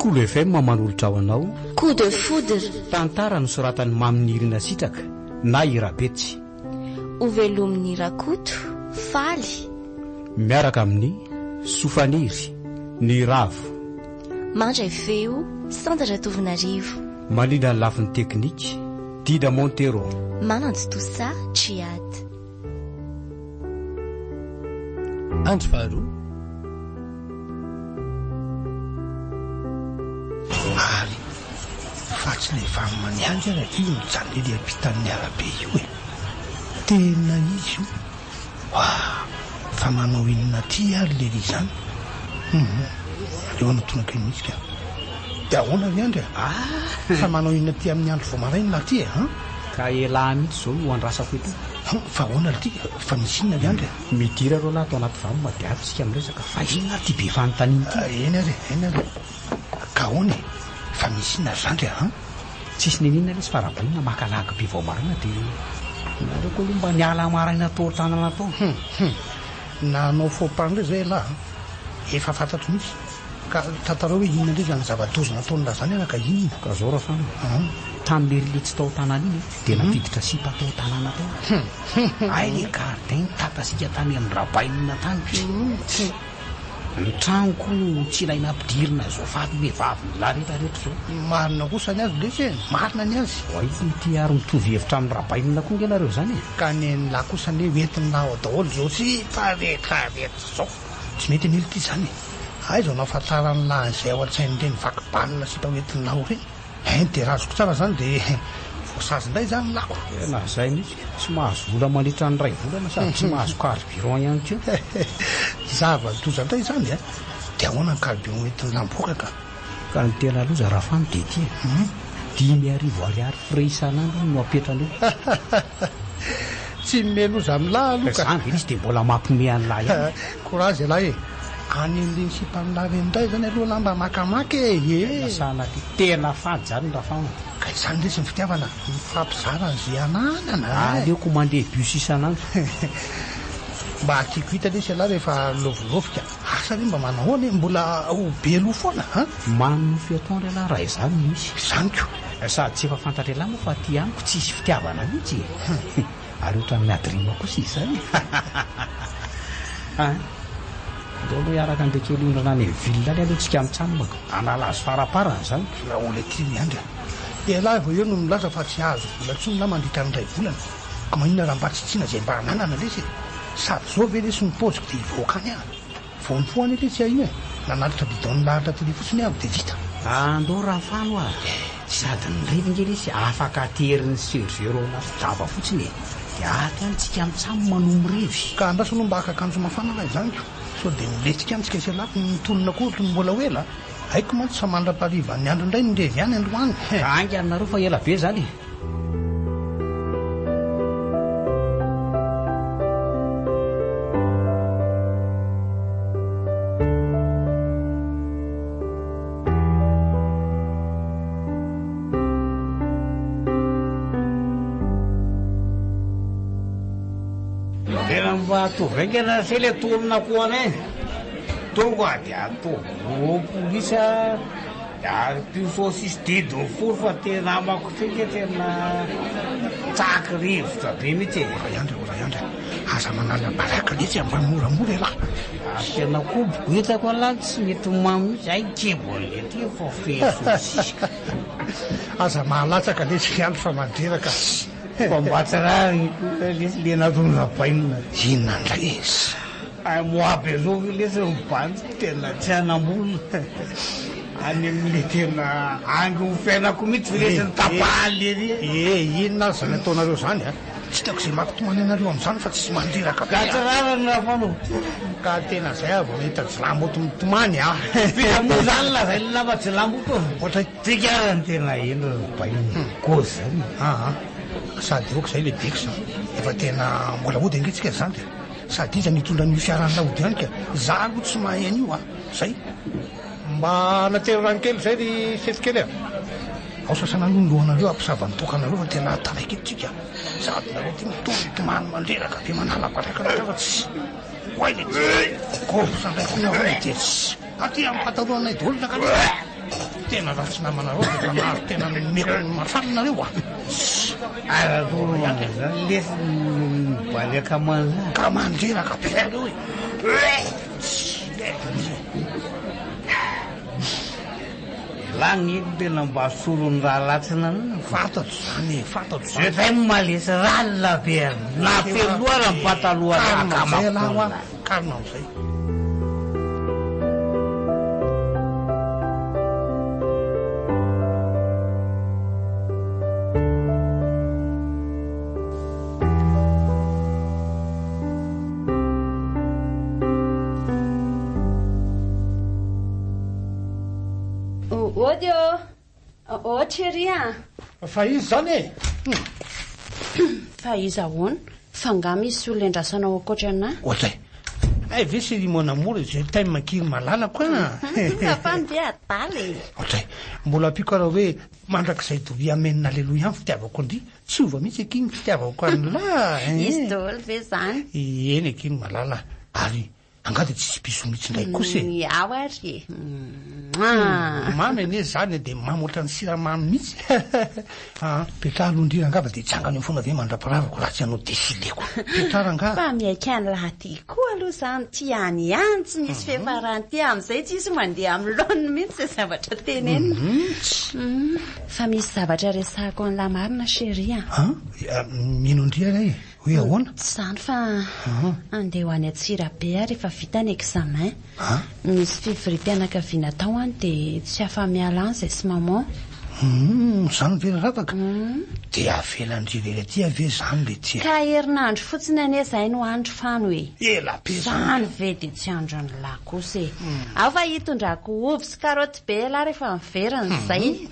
Kolo FM manolotra ho anao. Coup de foudre. Tantara nosoratan'i Maminirina Sitraka na i Rabetsy. Hovelomin'i Rakoto, Faly. Miaraka amin'i Sofaniry, Niravo. Mandray feo, Sandra Ratovonarivo. Mandrindra ny lafiny teknika, Dida Montero. Manantontosa, Djihad. Andro faharoa. Ary fa tsy ilay vanona ihany ve rangahy io mijanona ery ampitan'ny arabe io e? Tena izy io. Wah! Fa manao inona aty ary lery izany? Hum! Aleo hanao tonaka eny mihitsy ka. Dia ahoana ry Andry a? Fa manao inona aty amin'ny andro vao maraina lahy ty e? An? Ka elah mihitsy izao no andrasako ety. Hum! Fa ahoana ry ty? Fa misy inona ry Andry a? Midira reo lahy ato anaty vam dia avy isika miresaka fa inona ary ty be fanontaniana ity? Eny ary e, eny ary e. Ka ahoana e? Fa misy inona ry zandry a? An? Tsisy niniana lesy fa rabainina maka lagy be vao maraina de nareo koa aloha mba niala maraina tao tanana tao. Hum hum. Nanao faux pas ndray zay elah an. Efa fantatro mihitsy. Ka tantarao hoe inona ndray zany zava-doza nataon'lah zany anaka inona? Ka zao Rafana, tany lery le tsy tao tanana iny de nampiditra sipa tao tanana tao. Hay le gardin nitatasiaka tany amin-dRabainina tany. Ny trano koa no tsy ilaina ampidirina izao faty vehivavy ny lahy rehetra rehetra izao. Marina kosa ny azy lesy e! Marina ny azy. Oay ity ary mitovy hevitra amin'i Rabainina koa nge nareo izany e! Ka nen'lah kosa anie ho entin'lah ao daholo izao sipa rehetra rehetra izao. Tsy mety anie lty izany e! Aiza no ahafantaran'lah an'izay ao an-tsain'ireny vaky balina sipa ho entin'lah ao ireny? Hein dia raha azoko tsara zany dia voasazy indray zany lako. Tena zay mihitsy ka, tsy mahazo vola mandritra ny iray volana sady tsy mahazo carburant ihany koa. Zava-doza indray izany a! Dia ahoana ny carburant entin'ny lamboka ka? Ka ny tena loza Rafano dia ity e, 5000 ariary frais isan'andro hono no apetrany eo. Tsy mimeloza amin'lah aloha ka. Zany ve lesy dia mbola mampime an'lah ihany e. Courage ialahy e! Any amin'ireny sipan'lah ireny indray zany aloha lah mba makamaka e! Tena sanatria tena fady zany Rafano. Ka izany lesy ny fitiavana, mifampizara an'izay ananana e! Aleoko mandeha bus isan'andro. Mba tiako hita lesy ialahy rehefa lovilovika. Asa re mba manahoana e? Mbola ho be loha foana an? Manonofy atoandro ialahy raha izany no misy. Izany ko! Sady tsy efa fantatr'ialahy moa fa aty amiko tsisy fitiavana mihitsy e! Ary ohatran'ny miady rima kosa izy izany e! An! Ndao aloha hiaraka handeha kely hiondrana any amin'ny ville any aloha tsika mitsam ka! Hanala azy faraparany izany! Raoul aty miandry a! Ialahy vao eo no milaza fa tsy hahazo vola intsony lahy mandritra ny iray volana. Ka maninona raha mba tsitsiana izay mba ananana lesy e! Sady zao ve lesy ny paoziko dia hivoaka any aho? Vao nifoha anie lesy aho iny e! Nanatitra bidon nilahatra tele fotsiny aho dia vita. Andao Rafano a! Sady ny revy nge lesy afaka aterin'ny serveur ao anaty daba fotsiny e! Dia ato ihany tsika mitsam no mirevy. Ka andraso aloha mba haka akanjo mafana raha izany ko! Sao dia milentika any tsika sy ialahy mitolona koa ohatry ny mbola ho ela a! Haiko mantsy fa mandra-paharivan'ny andro indray ny revy any androany e! Ka haingana nareo fa ela be izany e! Tena mba ataovy haingana ry se le tolona koa anay. Tonga dia ataovy 20 isa. Ary io saucisse didiny folo fa tena amako ty nge tena tsaky rivotra be mihitsy e. Ora ihany re, ora ihany re. Aza manala baraka letsy a, mba moramora ialahy. Ary tena koboko hitako aloha tsy mety mamo mihitsy, hay kebon'le ty efa feno saucisse ka. Aza mahalatsaka letsy ry Andry fa mandreraka. Fa mba tsy rariny kosa lesy le nataon'i Rabainina. Inona indray e? Hay moa be zao ve lesy ny bandy tena tsy hanam-bola any amin'le tena angon'ny fiainako mihitsy ve lesy ny tapahan'ny lery e. Eh, inona ary izany ataonareo izany a? Tsy hitako izay mampitomany anareo amin'izany fa tsisy mandreraka be a. Ka tsy rariny Rafano. Ka tena izay aho vao nahita jilamboto mitomany a. F'iza moa izany lazain'ny nama jilamboto? Ohatray. Tsika ary ny tena hendry ry bainina. Kozy izany e. Aa, sady ok izay le bex a. Efa tena mbola hody ange tsika ry zandry e. Sady iza no hitondra an'io fiaran'i Laody any ka? Za aloha tsy mahay an'io a! Zay! Mba anatero rano kely zay ry sefo kely a! Ao sasana aloha ny lohanareo hampisava ny toakanareo fa tena taraiky eto tsika a! Sady nareo ty mitory mitomany mandreraka be manala baraka anareo fa tsy oay le ty! Kôpsa ndray koa nareo le ty! Aty amin'ny patalohanay daholo ny akanjo! Tena ratsy namanareo dia efa nahazo tena nomeko ny mafana nareo a. Ara-toro zany lesy no mibaly akamana. Ka mandreraka be nareo e. Lany iny tena mba solon'ny raha latsina anana. Fantatro zany e, fantatro zany. Je t'aime malesy ralina be na feno loha raha mipataloha Calme amizay ialahy hoa, calme amizay. Ody ô! Ô chérie a! Fa iza izany e? Fa iza ahoana? Fa angaha misy olona endrasanao ankoatra anà? Ohatray. Hay ve chérie mon amour e, je t'aime akia ry malalako a! Papa ve adala e! Ohatray. Mbola ampiako ara hoe mandrakizay doria amen aleloia ny fitiavako an-dry. Tsy hiova mihitsy akia ny fitiavako an'lah e! Izy daholo ve izany? Eny akia ry malala. Ary Angaha dia tsisy bisous mihitsy indray kosa e? Miaou ary e! Mamy anie izany e, dia mamy ohatran'ny siramamy mihitsy. Aa, petraha aloha ndry rangaha fa dia hitsangana eo foana ve mandra-piravako raha tsy hanao défilé ko. Petraha rangaha. Fa miaiky an'lah ty koa aloha izany, ty any ihany tsy misy fiafarany ty, amin'izay tsisy mandeha amin'ny laoniny mihitsy izay zavatra tenenina. Fa misy zavatra resahako an'lah marina chérie a. An? Mino an-dry ary aho e. Hoe ahoana? Tsy izany fa handeha ho any Antsirabe aho rehefa vita ny examen. Misy fivoriam-pianakaviana atao any dia tsy afa-miala any izay sy maman. Humm, izany ve ry Ravaka? Dia avelan-dry irery aty ve izany le ty? Ka herinandro fotsiny anie izay no any ry Fano e! Ela be izany! Izany ve dia tsy andron'ny lahy kosa e! Ao fa hitondrako ovy sy karaoty be elah rehefa miverina izay!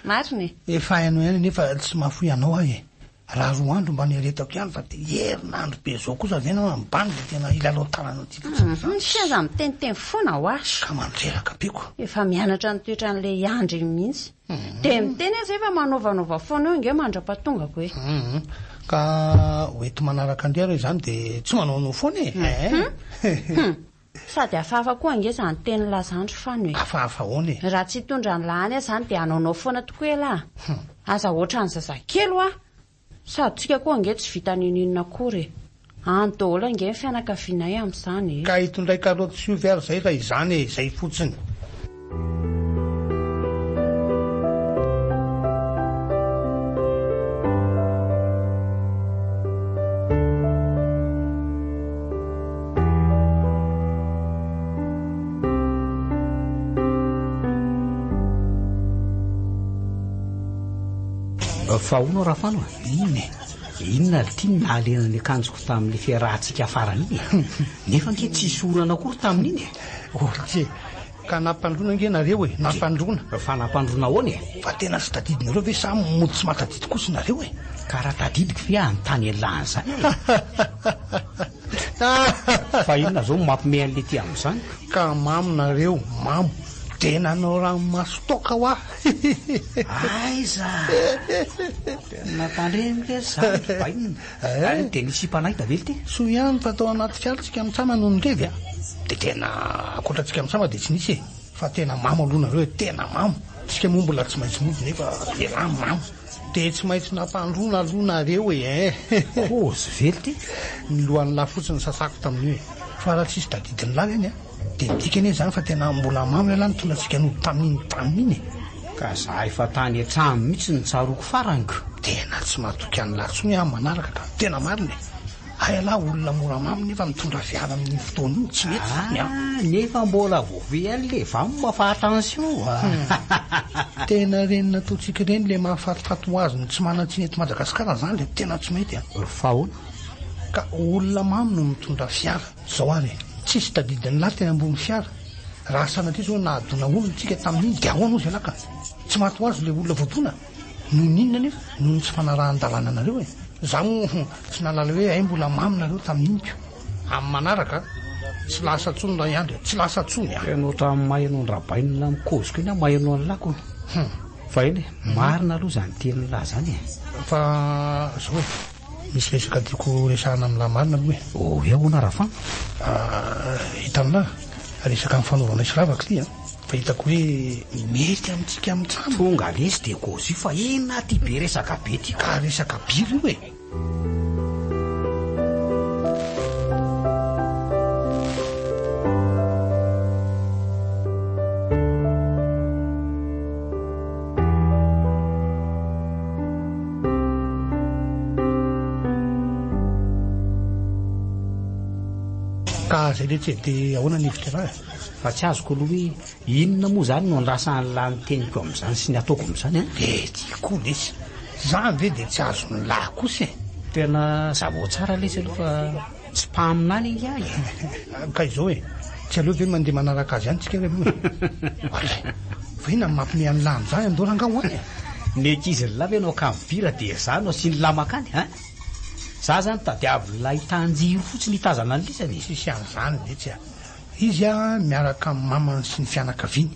Marina e! Efa hainao ihany anefa tsy mahafoy anao aho e! Raha roa andro mba niaretako ihany fa dia herinandro be zao kosa ve nao ambany dia tena hilalao tanana aty fotsiny izany. Tsy aza miteniteny foana hoa. Ka mandreraka be ko. Efa mianatra ny toetran'ilay Andry iny mihitsy. Dia miteny aza efa manaovanova foana eo ange mandra-pahatongako e. Ka ho enti-manaraka an-dry ary izany dia tsy manaonao foana e. Sady hafahafa koa ange izany tenin'lah zany ry Fano e. Hafahafa ahoana e? Raha tsy hitondra an'lah any aho izany dia hanaonao foana tokoa elah. Aza ohatran'ny zazakely hoa! Sady tsika koa ange tsy vita n'inon'inona akory e. Any daholo ange ny fianakavianay amin'izany e. Ka hitondray karaoty sy ovy ary izay raha izany e, izay fotsiny. Fa hono Rafano a? Inona e? Inona ry ty no nahalena ny akanjoko tamin'ilay fiarahantsika farany iny e? Nefa ange tsisy orana akory tamin'iny e! Orje! Ka nampandroana ange nareo e! Nampandroana! Fa nampandroana ahoana e? Fa tena tsy tadidinareo ve sa mody tsy mahatadidy kosa nareo e? Ka raha tadidiko ve hanontany an'lah an'izany e? Fa inona zao no mampime an'le ty amin'izany? Ka mamo nareo, mamo! Dia nanao ranomaso toaka hoa! Aiza! Tena tandremo lesy zany ry bainina. Ary dia nisy sipa nahita ve lty? Soa ihany fa tao anaty fiara tsika mitsama no nirevy a! Dia tena ankoatra antsika mitsama dia tsy nisy e! Fa tena mamo aloha nareo e, tena mamo! Tsika moa mbola tsy maintsy mody nefa elah mamo! Dia tsy maintsy nampandroana aloha nareo e eh! Kôzy ve lty? Ny lohan'lah fotsiny sasako tamin'io e! Fa raha tsisy tadidin'lah ve any a! Dia midika anie izany fa tena mbola mamo ialahy nitondra antsika nody tamin'iny tany iny e! Ka za efa tany an-trano mihitsy no tsaroako farany ko! Tena tsy matoky an'lah intsony aho manaraka ka! Tena marina e! Hay ialahy olona mora mamo nefa mitondra fiara amin'iny fotoana iny, tsy mety izany an! Ah, nefa mbola voafehy ihany le vam fa attention a! Tena ireny nataontsika ireny le mahafatifaty ho azy ny tsy manan-tsiny eto Madagasikara izany le tena tsy mety an! Fa ahoana? Ka olona mamo no mitondra fiara. Zao ary e! Tsisy tadidin'lah teny ambony fiara. Raha sanatria zao nahadona olona tsika tamin'iny dia ahoana ozy ialahy ka? Tsy maty ho azy le olona voadona? Noho ny inona anefa? Noho ny tsy fanarahan-dalàna anareo e! Za moa tsy nahalala hoe hay mbola mamy nareo tamin'iny ko! Amin'ny manaraka a! Tsy lasa tsony ray andry a! Tsy lasa tsony a! Tena ohatran'ny maheno an-dRabainina amin'ny kôziko iny aho maheno an'lah ko! Fa eny e! Marina aloha izany tenin'lah izany e! Fa zao e! Misy resaka tiako resahana amin'lah marina aloha e! Hoe ahoana Rafan? Hitan'lah, resaka nifanaovanay sy Ravaka ity a! Fa hitako hoe mety amintsika mitsam. Tonga lesy dia kôzy fa inona ty be resaka be ty ka. Resaka bira io e. Ka zay letsy e, de ahoana ny hevitrareo e? Fa tsy azoko aloha hoe inona moa izany no andrasan'lah ny teniko amin'izany sy ny ataoko amin'izany an? Eh, ty koa lesy, zany ve de tsy azon'lah kosa e? Tena zava tsara lesy aloha fa tsy mpaminany ingahy e! Ka izao e, tsy aleo ve mandeha manaraka azy any tsika ry aloha e? Oadray, fa inona no mampime an'lah amin'izany andao rangaha ho any e? Ny ankizin'lah ve no akamo bira dia za no asian'lah makany an? Za zany tadiavin'lah hitan-jiro fotsiny hitazana an'lisany e! Tsisy an'izany letsy a! Izy miaraka amin'ny mamany sy ny fianakaviany.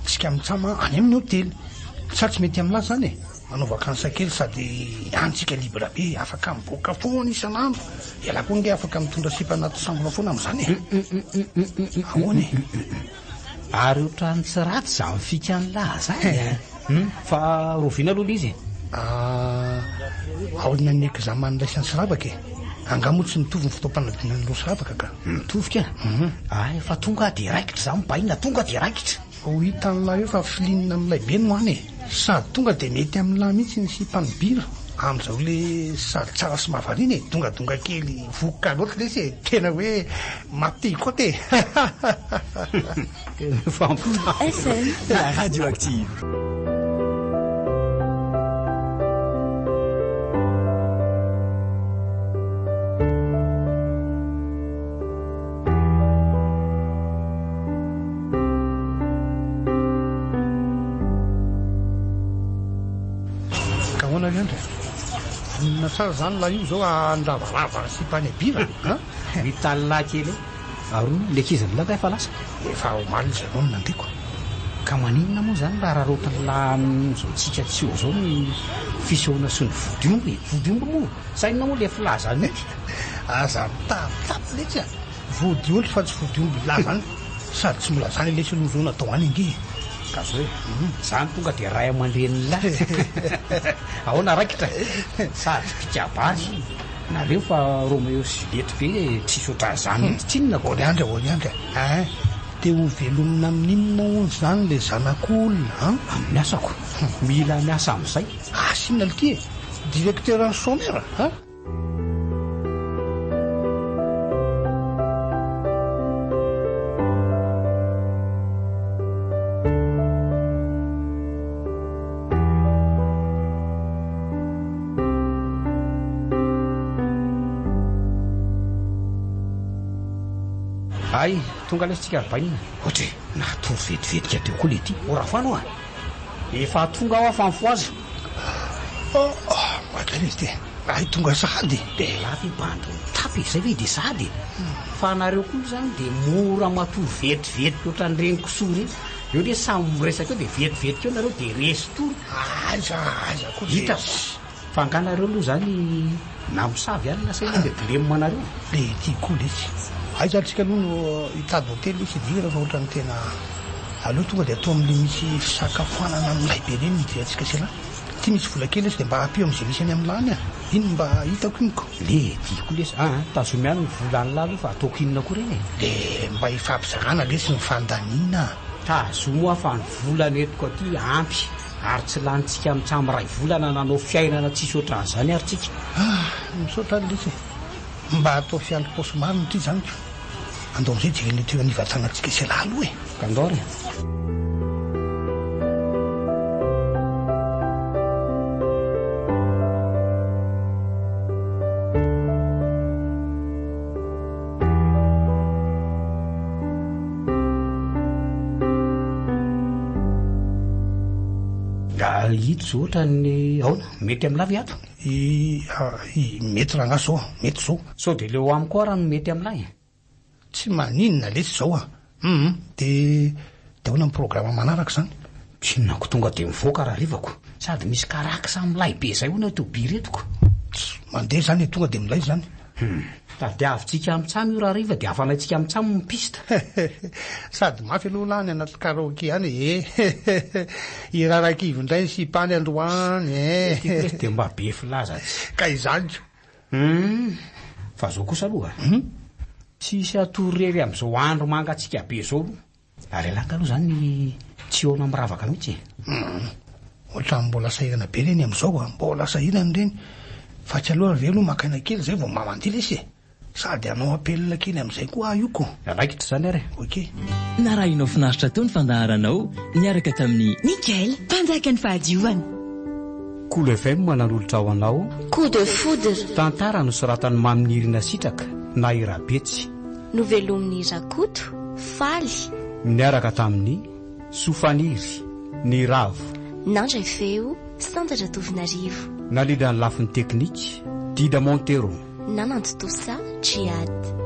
Tsika mitsam any amin'ny hotely. Sa tsy mety amin'lah zany e? Manao vacances kely sady any tsika libre be, afaka mivoaka foana isan'andro. Ialahy koa ange afaka mitondra sipa anaty chambre foana amin'izany e. Ahoana e? Ary ohatran'ny tsy ratsy izany fikan'lah zany e. Fa roviana aloha ilay izy e? Aorianan'ny examen an'ilay sy ravaka e. Angaha moa tsy mitovy ny fotoam-panadinan'ny roa sy ravaka ka? Mitovy ka. Ay, fa tonga dia raikitra izany bainina, tonga dia raikitra. Ho hitan'lah eo fa filinina amin'ilay be no any e. Sady tonga dia mety amin'lah mihitsy ny sipan'ny bira. Amin'izao le sady tsara sy mahavariana e, dongadonga kely voky kaloty lesy e, tena hoe mampite-hikaoty e. Tena FM, la radioactive. Ka ahoana ry Andry? Vonona tsara izany lahy io izao handravarava ny sipa any Bira a? Mitalahy kely eo. Ary hono ilay ankizin'ny lahy nga efa lasa? Efa omaly izy ireo no nandeha ko. Ka maninona moa izany raha araraotin'ny lahy amin'izao tsika tsy eo izao ny fisehoana sy ny vodiomby e? Vodiomby moa? Sa inona moa ilay filaza an'iny? Aza mitapitapy letsy a! Vodiondry fa tsy vodiomby lahy zany. Sady tsy mbola zany lesy aloha zao natao any ange e. Ka zao e, zany tonga dia ray aman-drenin'ny lahy. Ahoana raikitra? Sady mpikabary. Nareo fa Romeo sy Juliette ve tsisy ohatran'izany mihitsy tsinona ko. Oriandry a, oriandry a, ein! Te ho velomina amin'inona hono izany le zanak'olona an? Amin'ny asako. Mila miasa amin'izay. Asa inona lty e? Directeur an'ny chômeur an? Hay, tonga lesy tsika ry bainina. Ohatry e, natory vetivetika teo koa lety. O Rafano a! Efa tonga aho fa mifohaza. Oh, oh, ohatry izy ty. Hay tonga sahady e! Dia lava i bandy mitapy e, zay ve dia sahady e! Fa nareo koa zany dia mora matory vetivety ohatran'ireny kisoa ireny, eo dia samy miresaka eo dia vetivety eo nareo dia resy tory. Aiza aiza koa dia. Hitako fa angaha nareo aloha zany namosavy alina sa inona dia dilemme nareo? Dia ity koa lesy. Aiza ary tsika aloha no hitady hotely lesy hidirana fa ohatran'ny tena aleo tonga dia atao amin'ilay misy fisakafoanana milay be ireny ny hidirantsika sy elah. Ty misy vola kely lesy dia mba ampio amin'izay misy any amin'lah any a! Iny mba hitako iny ko! Le tiako lesy a! Tazomy ihany ny vola an'lah aloha fa ataoko inona koa ireny e! Dia mba hifampizarana lesy ny fandaniana a! Tazomy hoa fa ny vola nentiko aty ampy ary tsy lanintsika mitsam iray volana nanao fiainana tsisy ohatran'izany ary tsika. Ah! Misaotra ary lesy e! Mba atao fiandry paosy marina ity izany ko! Andao amin'izay jerena ety anivan-tanantsika sy elah aloha e! Andao ary e! Ito zao ohatran'ny aona? Mety amin'lah ve ato? I, i, mety rangahy zao, mety zao. Sao dia leo amiko ara no mety amin'lah e? Tsy maninona lesy zao a! Hum de de ahoana ny programa manaraka zany? Inona ko tonga de mivoaka rahariva ko! Sady misy karaksa milay be zay hono eto Bireto ko! Tsy mandeha zany e, tonga de milay zany. Hum. Tadiavintsika amintsamy io rahariva dia hafanaintsika amintsamy ny piste. Sady mafy aloha lahy any anaty karaoke any e. Hirarakivy indray ny sipa any androany e. Ity lesy dia mba be filaza tsy. Ka izany ko. Hum. Fa zao kosa aloha. Hum. Tsy hisy hatory irery amin'izao andro mangatsiaka be izao aloha. Ary ialahy aloha izany tsy hihaona miravaka mihitsy e. Hum. Ohatran'ny mbola sahirana be ireny amin'izao a. Mbola sahirana ireny. Fa tsy aleo ve aloha maka aina kely izay vao mba mandeha lesy e. Sady hanao appel kely amin'izay koa aho io ko. Raikitra izany ary e. Ok. Narahinao finaritra teo ny fandaharanao niaraka tamin'i. Nickel, mpanjakan'ny fahadiovana. Kolo FM nanolotra ho anao. Coup de foudre. Tantara nosoratan'i Maminirina Sitraka na i Rabetsy. Novelomin'i Rakoto, Faly. Niaraka tamin'i, Sofaniry, Niravo. Nandray feo, Santatra Tovonarivo. Nandrindra ny lafiny teknika, Dida Montero. Nanantontosa, Djihad.